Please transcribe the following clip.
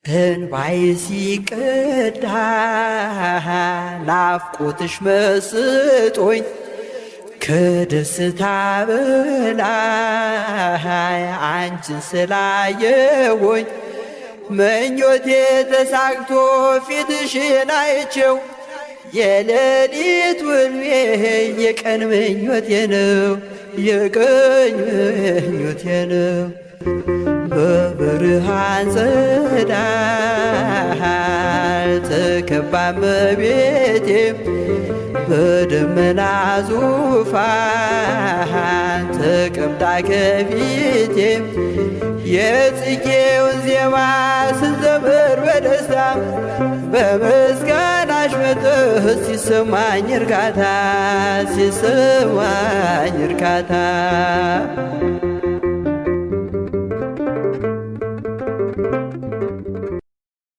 እንባዬ ሲቀዳ ናፍቆትሽ መስጦኝ ከደስታ በላይ አንቺን ስላየሁኝ ምኞቴ ተሳክቶ ፊትሽን አይቼው የሌሊት ውልሜ የቀን ምኞቴ ነው የቀን ምኞቴ ነው። በብርሃን ፀዳል ተከባ እመቤቴ በደመና ዙፋን ተቀምጣ ከፊቴ የጽጌውን ዜማ ስዘምር በደስታ በምስጋናሽ መጥህ ሲሰማኝ እርካታ ሲሰማኝ እርካታ።